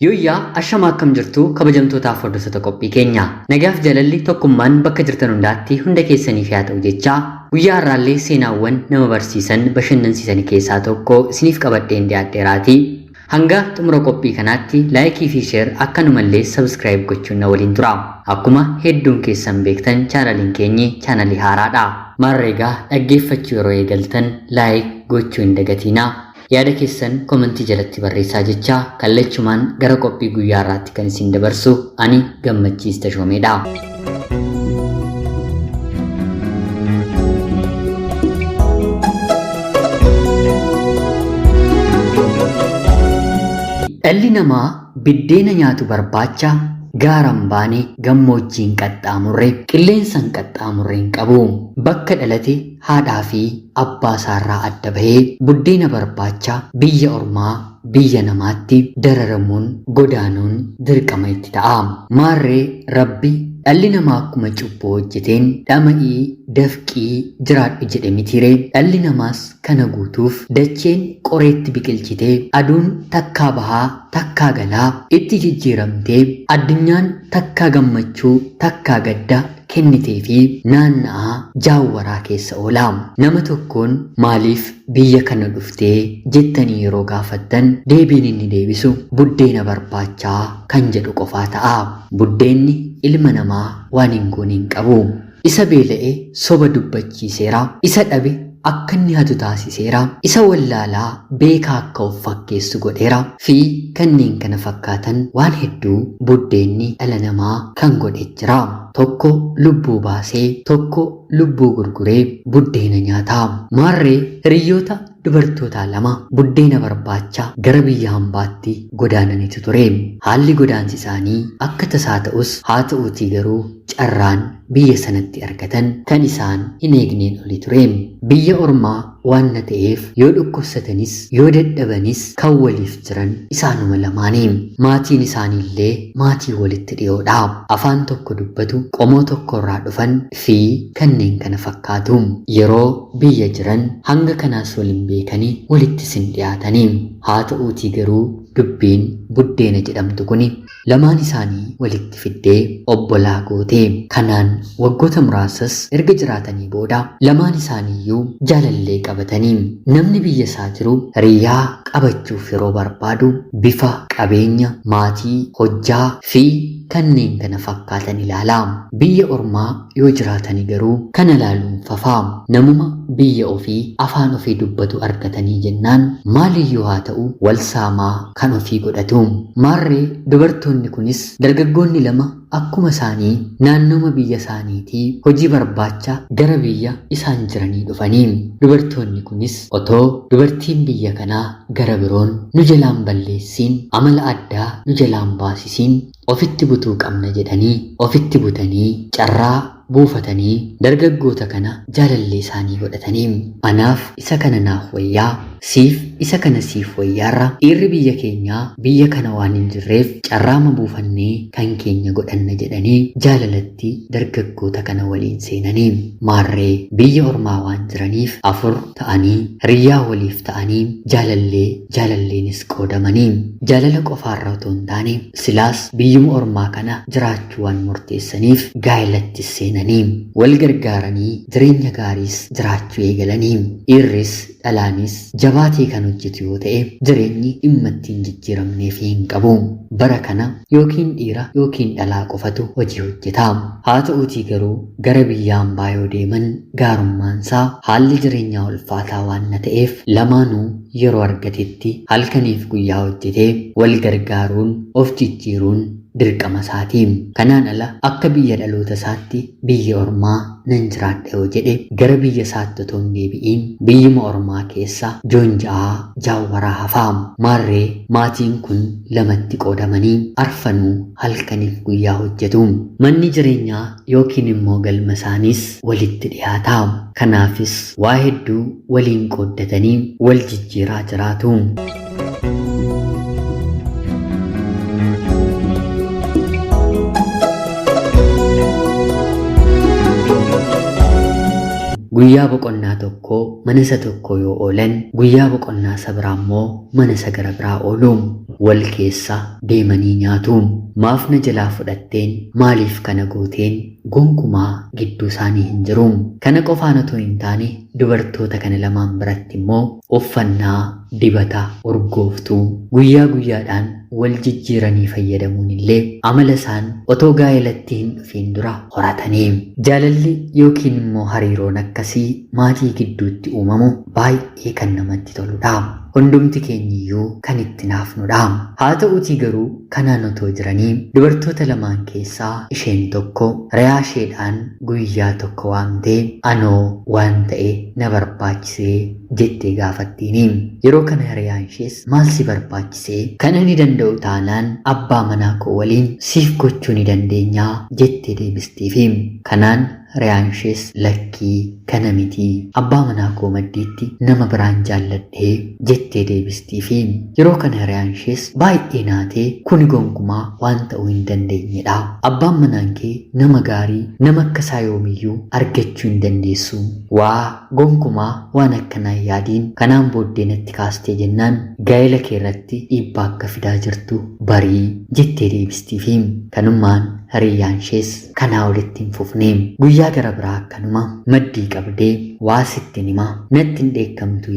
Yooyyaa ashamaa akkam jirtu kabajamtootaaf hordoftoota qophii keenya. Nagaaf jaalalli tokkummaan bakka jirtan hundaatti hunda keessaniif haa ta'u jechaa guyyaa har'aallee seenaawwan nama barsiisan bashannansiisan keessaa tokko isiniif qabadheen dhiyaadheeraatii. Hanga xumura qophii kanaatti like fi share akkanumallee subscribe gochuun na waliin tura. Akkuma hedduun keessan beektan chaanaliin keenyi chaanalii haaraadha. Maarreegaa dhaggeeffachuu yeroo eegaltan like gochuu hin dagatiinaa. Yaada keessan komentii jalatti barreessaa jechaa kallachumaan gara qophii guyyaa har'aatti kan isin dabarsu ani Gammachiis Tashoomeedha. Dhalli namaa biddeena nyaatu barbaacha gaara hin baane, gammoojjii hin qaxxaamurre, qilleensa hin qaxxaamurre hin qabu. Bakka dhalate haadhaa fi abbaa isaarraa adda bahee buddeena barbaacha biyya ormaa, biyya namaatti dararamuun, godaanuun dirqama itti ta'a. Maarree Rabbi dhalli namaa akkuma cubbuu hojjeteen dhama'ii, dafqii jiraadhu jedhe mitiiree? Dhalli namaas kana guutuuf dacheen qoreetti biqilchitee, aduun takkaa bahaa takkaa galaa itti jijjiiramtee, addunyaan takkaa gammachuu takkaa gadda kenniteefii naanna'aa jaawwaraa keessa oola. Nama tokkoon maaliif biyya kana dhuftee jettanii yeroo gaafattan deebiin inni deebisu buddeena barbaachaa kan jedhu qofaa ta'a. Buddeenni ilma namaa waan hin goone hin qabu. Isa beela'e soba dubbachiiseera, isa dhabe akka inni hatu taasiseera, isa wallaalaa beekaa akka of fakkeessu godheera fi kanneen kana fakkaatan waan hedduu buddeenni dhala namaa kan godhe jira. Tokko lubbuu baasee, tokko lubbuu gurguree buddeena nyaata. Maarree hiriyyoota dubartootaa lama buddeena barbaacha gara biyya hambaatti godaananitu ture. Haalli godaansi isaanii akka tasaa ta'us haa ta'uutii garuu carraan biyya sanatti argatan kan isaan hin eegneen oli ture. Biyya ormaa waan na ta'eef yoo dhukkubsatanis yoo dadhabanis kan waliif jiran isaanuma lamaani. Maatiin isaaniillee maatii walitti dhiyoodha. Afaan tokko dubbatu, qomoo tokkorraa dhufan fi kanneen kana fakkaatu. Yeroo biyya jiran hanga kanaas wal hin beekani, walittis hin dhiyaatani. Haa ta'uutii garuu dubbiin buddeena jedhamtu kuni lamaan isaanii walitti fiddee obbolaa goote. Kanaan waggoota muraasas erga jiraatanii booda lamaan isaaniiyyuu jaalallee qabatanii. Namni biyya isaa jiru hiriyaa qabachuuf yeroo barbaadu bifa, qabeenya, maatii, hojjaa fi kanneen kana fakkaatan ilaala. Biyya ormaa yoo jiraatani garuu kana laaluun fafa. Namuma biyya ofii afaan ofii dubbatu argatanii jennaan maaliyyuu haa ta'u wal saamaa kan ofii godhatu. Maarree dubartoonni kunis dargaggoonni lama akkuma isaanii naannooma biyya isaaniitii hojii barbaacha gara biyya isaan jiranii dhufanii. Dubartoonni kunis otoo dubartiin biyya kanaa gara biroon nu jalaan balleessiin amala addaa nu jalaan baasisiin ofitti butuu qabna jedhanii ofitti butanii carraa buufatanii dargaggoota kana jaalallee isaanii godhatanii. Anaaf isa kana naaf wayyaa, siif isa kana siif wayyaarra dhiirri biyya keenyaa biyya kana waan hin jirreef carraama buufannee kan keenya godhanna jedhanii jaalalatti dargaggoota kana waliin seenanii. Maarree biyya ormaa waan jiraniif afur ta'anii hiriyyaa waliif ta'anii jaalallee jaalalleenis qoodamanii. Jaalala qofaarra otoo hin taane Silaas biyyuma ormaa kana jiraachuu waan murteessaniif gaa'ilattis seenanii. Wal gargaaranii jireenya gaariis jiraachuu eegalanii. Dhiirris dhalaanis jabaatee kan hojjetu yoo ta'e jireenyi dhimma itti hin jijjiiramneefii hin qabu. Bara kana yookiin dhiira yookiin dhalaa qofatu hojii hojjeta. Haa ta'uutii garuu gara biyya ambaa yoo deeman gaarummaansaa haalli jireenyaa ulfaataa waan na ta'eef lamaanuu yeroo argatetti halkaniif guyyaa hojjetee wal gargaaruun of jijjiiruun dirqama isaati. Kanaan ala akka biyya dhaloota isaatti biyya ormaa nan jiraadha yoo jedhe gara biyya isaatti otoo hin deebi'iin biyyuma ormaa keessa joonja'aa jaawwaraa hafa. Maarree maatiin kun lamatti qoodamanii arfanuu halkaniif guyyaa hojjetu. Manni jireenyaa yookiin immoo galma isaaniis walitti dhiyaata. Kanaafis waa hedduu waliin qooddatanii wal jijjiiraa jiraatu. Guyyaa boqonnaa tokko mana isa tokko yoo oolan, guyyaa boqonnaa isa biraa immoo mana isa gara biraa oolu. Wal keessa deemanii nyaatu. Maaf na jalaa fudhatteen, maaliif kana gooteen gonkumaa gidduu isaanii hin jiru. Kana qofaan otoo hin taane dubartoota kana lamaan biratti immoo uffannaa, dibata, urgooftuu guyyaa guyyaadhaan wal jijjiiranii fayyadamuun illee amala isaan otoo gaa'elatti hin dhufiin dura horatanii. Jaalalli yookiin immoo hariiroon akkasii maatii gidduutti uumamu baay'ee kan namatti toludha. Hundumti keenyiyyuu kan itti naafnudha. Haa ta'uutii garuu kanaan otoo jiranii dubartoota lamaan keessaa isheen tokko re'aa isheedhaan guyyaa tokko waamtee anoo waan ta'e na barbaachisee jettee gaafattiini. Yeroo kana hiriyaan ishees maal si barbaachisee? Kana ni danda'u taanaan abbaa manaa koo waliin siif gochuu ni dandeenyaa jettee deebistiifi. Kanaan hiriyaan ishees lakkii kana miti, abbaa manaa koo maddiitti nama biraan jaalladhee jettee deebistiifi. Yeroo kana hiriyaan ishees baay'ee naatee kuni gonkumaa waan ta'uu hin dandeenyedha. Abbaan manaan kee nama gaarii, nama akka isaa yoomiyyuu argachuu hin dandeessu. Waa gonkumaa waan akkanaa hin yaadiin, kanaan booddee natti kaastee jennaan gaa'ela kee irratti dhiibbaa akka fidaa jirtu barii jettee deebistiifi. Kanummaan hiriyyaan ishees kanaa olitti hin fufne. Guyyaa gara biraa akkanuma maddii qabdee waa sittin hima, natti hin dheekkamtu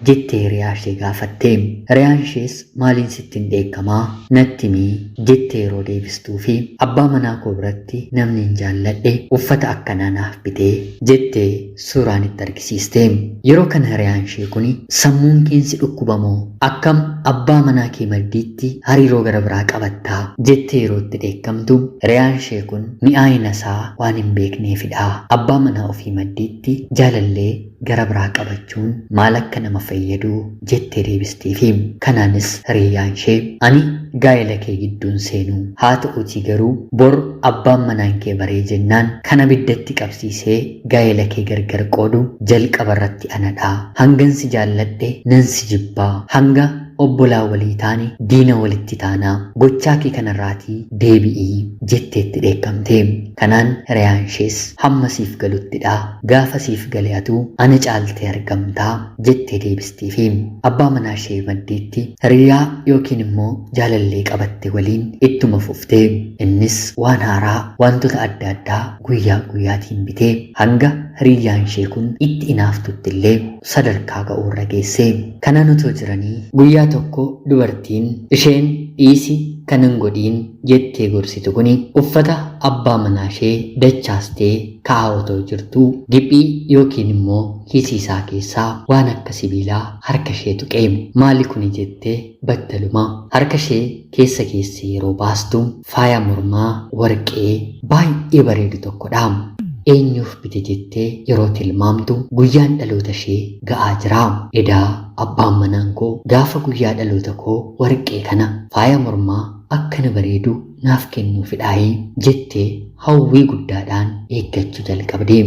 jettee hiriyaa ishee gaafatte. Hiriyaan ishees maaliin sitti hin dheekkamaa, natti himii jettee yeroo deebistuu fi abbaa manaa koo biratti namni hin jaalladhe uffata akkanaa naaf bitee jettee suuraan itti argisiiste. Yeroo kana hiriyaan ishee kuni sammuun keensi dhukkubamoo akkam abbaa manaa kee maddiitti hariiroo gara biraa qabattaa jettee yeroo itti dheekkamtu, hiriyaan ishee kun mi'aayina isaa waan hin beekneefidha. Abbaa manaa ofii maddiitti jaalallee gara biraa qabachuun maal akka nama fayyadu jettee deebisteefi. Kanaanis hiriyyaan ishee ani gaa'ela kee gidduun seenuu, haa ta'uutii garuu bor abbaan manaan kee baree jennaan kan abiddatti qabsiisee gaa'ela kee gargar qoodu jalqaba irratti anadha. Hangan si jaalladhe nan si jibbaa, hanga obbolaa walii taane diina walitti taanaa, gochaa kee kanarraatii deebi'ii jetteetti dheekkamte. Kanaan hiriyaan ishees hamma siif galuttidha, gaafa siif gale atuu ana caaltee argamtaa jettee deebistiifi. Abbaa manaa ishee maddiitti hiriyaa yookiin immoo jaalallee qabatte waliin ittuma fuftee, innis waan haaraa wantoota adda addaa guyyaa guyyaatiin bitee hanga hiriyyaan ishee kun itti inaaftutti illee sadarkaa ga'uurra geesse. Kanaan otoo jiranii guyyaa tokko dubartiin isheen dhiisi kanan godhiin jettee gorsitu kuni uffata abbaa manaa ishee dachaastee kaa'aa otoo jirtuu giphii yookiin immoo kiisii isaa keessaa waan akka sibiilaa harka ishee tuqe. Maali kuni jettee battaluma harka ishee keessa keessee yeroo baastu faaya mormaa warqee baay'ee bareedu tokkodha. Eenyuuf bite jettee yeroo tilmaamtu guyyaan dhaloota ishee ga'aa jira. Edaa abbaan manaan koo gaafa guyyaa dhaloota koo warqee kana faaya mormaa akkana bareedu naaf kennuufidhaayi jettee hawwii guddaadhaan eeggachuu jalqabde.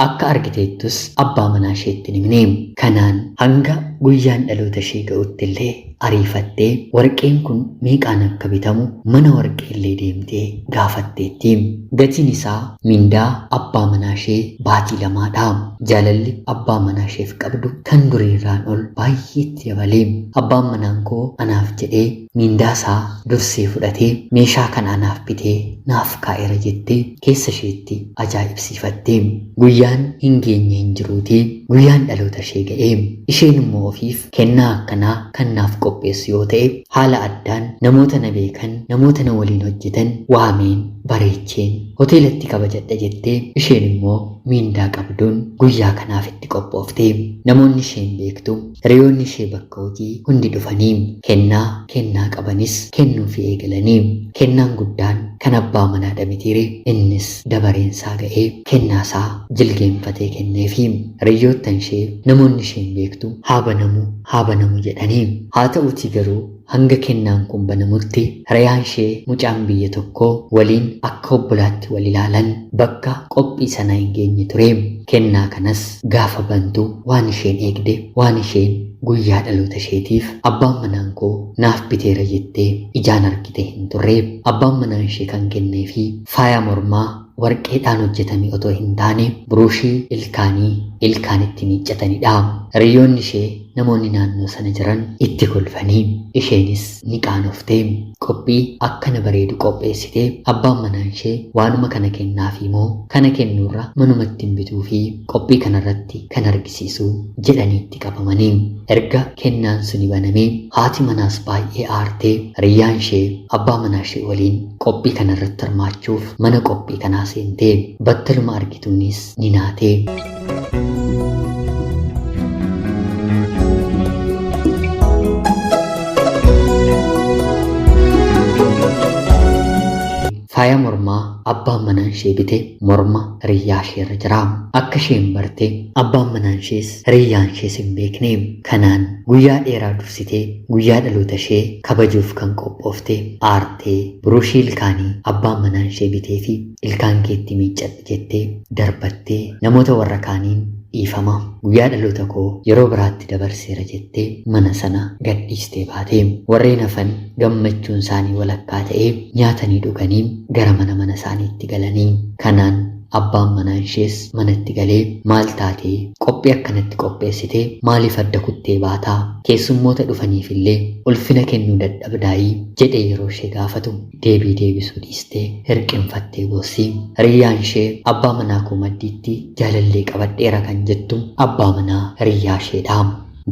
Akka argiteettus abbaa manaa isheetti hin himne. Kanaan hanga guyyaan dhaloota ishee ga'utti illee ariifattee warqeen kun meeqaan akka bitamu mana warqee illee deemtee gaafatteetti. Gatiin isaa mindaa abbaa manaa ishee baatii lamaadha. Jaalalli abbaa manaa isheef qabdu kan duriirraan ol baay'eetti dabalee, abbaan manaan koo anaaf jedhee mindaa isaa dursee fudhatee meeshaa kana anaaf bitee naaf kaa'eera jettee keessa isheetti ajaa'ibsiifatte. Guyyaan hin geenye hin jiruutii guyyaan dhaloota ishee ga'ee, isheen immoo ofiif kennaa akkanaa kan naaf qopheessu yoo ta'e haala addaan namoota na beekan, namoota na waliin hojjetan waameen bareecheen hoteelatti kabajadha jettee isheen immoo miindaa qabduun guyyaa kanaaf itti qophoofte. Namoonni isheen beektu, hiriyoonni ishee bakka hojii hundi dhufanii kennaa kennaa qabanis kennuufi eegalanii. Kennaan guddaan kan abbaa manaa dhabitiire, innis dabareensaa ga'ee kennaasaa jilgeenfatee kenneefi. Hiriyoottan ishee, namoonni isheen beektu haa banamu haa banamu jedhanii. Haa ta'uutii garuu hanga kennaan kun banamutti hiriyaan ishee mucaan biyya tokkoo waliin akka obbolaatti wal ilaalan bakka qophii sana hin geenye ture. Kennaa kanas gaafa bantu waan isheen eegde, waan isheen guyyaa dhaloota isheetiif abbaan manaan koo naaf biteera jettee ijaan argite hin turre. Abbaan manaan ishee kan kennee fi faaya mormaa warqeedhaan hojjetame otoo hin taane buruushii ilkaanii ilkaan itti miiccatanidha. Hiriyoonni ishee namoonni naannoo sana jiran itti kolfanii isheenis ni qaanoftee qophii akkana bareedu qopheessitee abbaan manaa ishee waanuma kana kennaafi moo kana kennuurra manumatti hin bituu fi qophii kanarratti kan argisiisu jedhanii itti qabamanii erga kennaan suni banamee haati manaas baay'ee aartee hiriyyaan ishee abbaa manaa ishee waliin qophii kanarratti hirmaachuuf mana qophii kanaa seentee battaluma argituunis ni naatee. Faaya mormaa abbaan manaa ishee bite morma hiriyyaa isheerra jira. Akka isheen barte abbaan manaa ishees hiriyyaan ishees hin beekne. Kanaan guyyaa dheeraa dursitee guyyaa dhaloota ishee kabajuuf kan qophoofte aartee buruushii ilkaanii abbaan manaa ishee bitee fi ilkaan keetti miiccadhu jettee darbattee namoota warra kaaniin dhiifama guyyaa dhaloota koo yeroo biraatti dabarseera jettee mana sana gadhiistee baate. Warreen hafan gammachuun isaanii walakkaa ta'ee nyaatanii dhuganii gara mana mana isaaniitti galanii kanaan abbaan manaa ishees manatti galee maal taatee qophii akkanatti qopheessitee maaliif adda kuttee baataa keessummoota dhufaniif illee ulfina kennuu dadhabdaayii jedhee yeroo ishee gaafatu deebii deebisuu dhiistee hirqinfattee boossi. Hiriyyaan ishee abbaa manaa koo maddiitti jaalallee qabadheera kan jettu abbaa manaa hiriyyaa isheedha.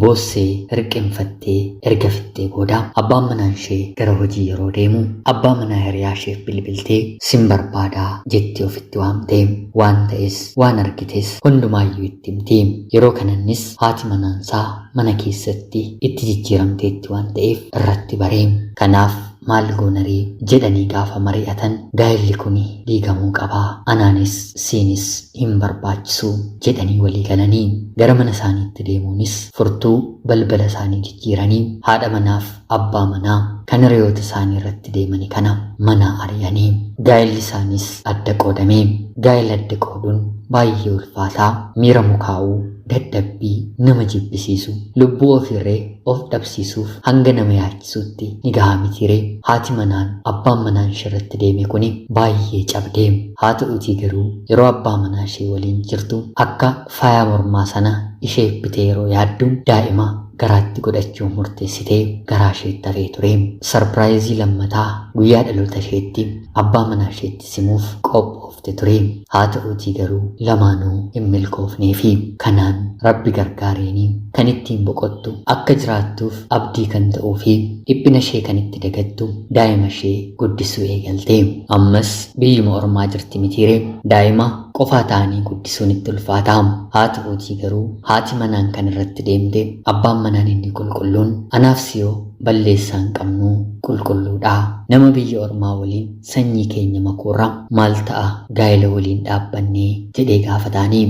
Boossee hirqinfattee erga fixxee booda abbaan manaa ishee gara hojii yeroo deemu abbaa manaa hiriyaa isheef bilbiltee sin barbaadaa jettee ofitti waamte. Waan ta'es waan argites hundumaayyuu itti himti. Yeroo kanannis haati manaansaa mana keessatti itti jijjiiramteetti waan ta'eef irratti bare. Kanaaf maal goonaree jedhanii gaafa mari'atan gaa'elli kun diigamuu qabaa anaanis siinis hin barbaachisu jedhanii walii galanii gara mana isaaniitti deemuunis furtuu balbala isaanii jijjiiranii haadha manaaf abbaa manaa kan hiriyoota isaanii irratti deemanii kana mana ari'anii gaa'elli isaaniis adda qoodame. Gaa'ela adda qooduun baay'ee ulfaataa miira mukaa'uu dadhabbii nama jibbisiisu lubbuu ofiirree of dhabsiisuuf hanga nama yaachisuutti ni gahaa mitiiree haati manaan abbaan manaan ishee irratti deeme kuni baay'ee cabdee haa ta'uutii garuu yeroo abbaa manaa ishee waliin jirtu akka faaya mormaa sana ishee bitee yeroo yaaddu daa'ima garaatti godhachuu murteessitee garaa isheetti hafee ture. Sarpiraayizii lammataa guyyaa dhaloota isheetti abbaa manaa isheetti simuuf qophoofte ture. Haa ta'uutii garuu lamaanuu hin milkoofnee fi kanaan rabbi gargaareenii kan ittiin boqottu akka jiraattuuf abdii kan ta'uu fi dhiphina ishee kan itti dagattu daa'ima ishee guddisuu eegalte. Ammas biyyuma ormaa jirti mitiire daa'ima qofaa ta'anii guddisuun itti ulfaata. Haa ta'uutii garuu haati manaan kan irratti deemte abbaan manaan inni qulqulluun anaaf siyoo balleessaa hin qabnu qulqulluudha. Nama biyya ormaa waliin sanyii keenya makuurra maal ta'a gaa'ela waliin dhaabbannee jedhee gaafataanii.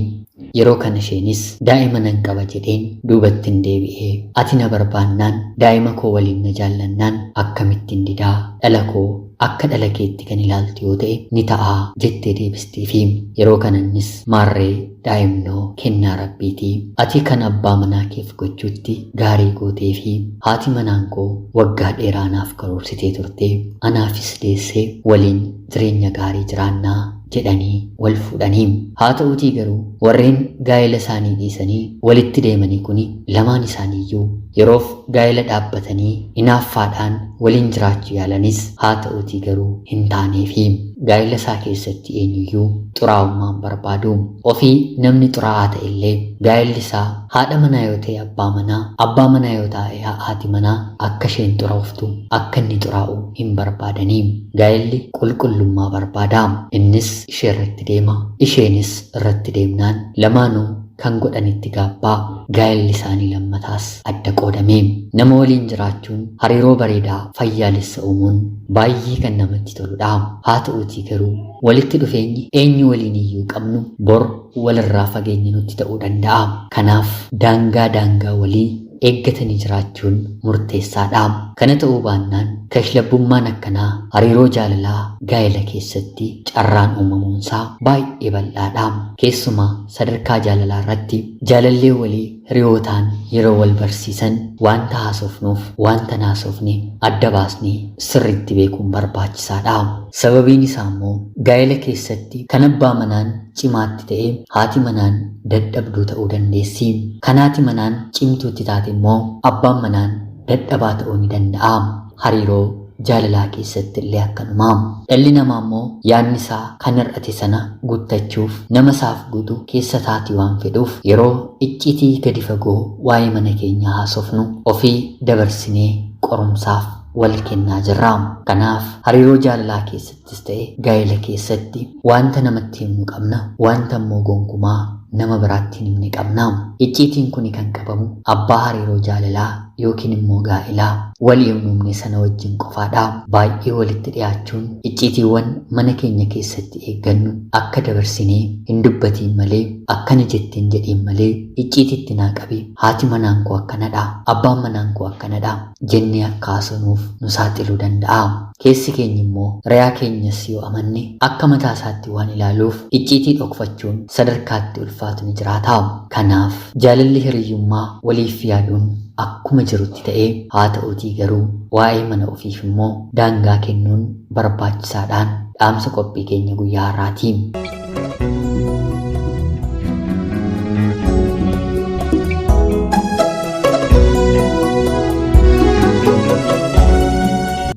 Yeroo kana isheenis daa'ima nan qaba jedheen duubatti hin deebi'ee ati na barbaannaan daa'ima koo waliin na jaallannaan akkamittiin didaa dhala koo akka dhala keetti kan ilaaltu yoo ta'e ni ta'a jettee deebisteefi yeroo kanannis maarree daa'imnoo kennaa rabbiitii ati kan abbaa manaa keef gochuutti gaarii gootee fi haati manaan koo waggaa dheeraa naaf karoorsitee turte anaafis deessee waliin jireenya gaarii jiraannaa jedhanii wal fuudhanii. Haa ta'uutii garuu warreen gaa'ela isaanii dhiisanii walitti deemanii kuni lamaan isaaniiyyuu yeroof gaa'ela dhaabbatanii hinaaffaadhaan waliin jiraachuu yaalanis haa ta'uutii garuu hin taaneefi gaa'ela isaa keessatti eenyuyyuu xuraa'ummaan barbaadu. Ofii namni xuraa'aa ta'e illee gaa'elli isaa haadha manaa yoo ta'e abbaa manaa, abbaa manaa yoo ta'e haati manaa akka isheen xuraa'uftu akka inni xuraa'u hin barbaadanii. Gaa'elli qulqullummaa barbaada. Innis ishee irratti deema, isheenis irratti deemnaan lamaanuu kan godhanitti gaabbaa gaa'elli isaanii lammataas adda qoodame. Nama waliin jiraachuun hariiroo bareedaa fayyaalessa uumuun baay'ee kan namatti toludha. Haa ta'uutii garuu walitti dhufeenyi eenyu waliin iyyuu qabnu bor walirraa fageenya nutti ta'uu danda'a. Kanaaf daangaa daangaa walii eeggatanii jiraachuun murteessaadha. Kana ta'uu baannaan Kashlabbummaan akkanaa hariiroo jaalalaa gaa'ela keessatti carraan uumamuunsaa baay'ee bal'aadha. Keessumaa sadarkaa jaalalaa irratti jaalallee walii hiriyootaan yeroo wal barsiisan wanta haasofnuuf wanta naasofne adda baasnee sirriitti beekuun barbaachisaadha. Sababiin isaa immoo gaa'ela keessatti kan abbaa manaan cimaatti ta'e haati manaan dadhabduu ta'uu dandeessi. Kan haati manaan cimtuutti taate immoo abbaan manaan dadhabaa ta'uu ni danda'a. Hariiroo jaalalaa keessatti illee akkanuma. Dhalli namaa immoo yaadni isaa kan hir'ate sana guuttachuuf nama isaaf guutu keessa taatii waan fedhuuf yeroo icciitii gadi fagoo waa'ee mana keenyaa haasofnu ofii dabarsinee qorumsaaf wal kennaa jirra. Kanaaf hariiroo jaalalaa keessattis ta'e gaa'ela keessatti wanta namatti himnu qabna, wanta immoo gonkumaa nama biraatti hin himne qabna. Icciitiin kun kan qabamu abbaa hariiroo jaalalaa yookiin immoo gaa'elaa walii hin uumne sana wajjin qofaadha. Baay'ee walitti dhiyaachuun icciitiiwwan mana keenya keessatti eeggannu akka dabarsinee hin dubbatiin malee, akkana jetteen jedhiin malee, icciitiitti naa qabi, haati manaan koo akkanadha, abbaan manaan koo akkanadha jennee akka haasofnuuf nu saaxiluu danda'a. Keessi keenya immoo re'aa keenyas yoo amanne akka mataa isaatti waan ilaaluuf icciitii dhokfachuun sadarkaatti ulfaatu ni jiraata. Kanaaf jaalalli hiriyyummaa waliif yaaduun akkuma jirutti ta'ee haa ta'uutii garuu waa'ee mana ofiif immoo daangaa kennuun barbaachisaadhaan dhaamsa qophii keenya guyyaa har'aati.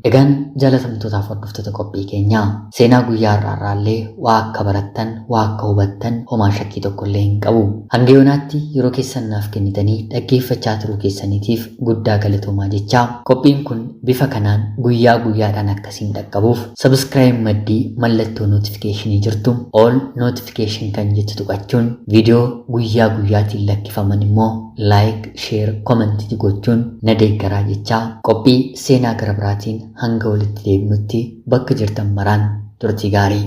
Egaan jaalatamtootaaf hordoftoota qophii keenyaa seenaa guyyaa har'aarraallee waa akka barattan, waa akka hubattan homaa shakkii tokko illee hin qabu. Hanga yoonaatti yeroo keessan naaf kennitanii dhaggeeffachaa turuu keessaniitiif guddaa galatoomaa jechaa qophiin kun bifa kanaan guyyaa guyyaadhaan akkasiin dhaqqabuuf subscribe maddii mallattoo notifiikeeshinii jirtu all notification kan jettu tuqachuun viidiyoo guyyaa guyyaatiin lakkifaman immoo like, share, comment gochuun na deeggaraa jechaa qophii seenaa gara biraatiin hanga walitti deebinutti bakka jirtan maraan turtii gaarii.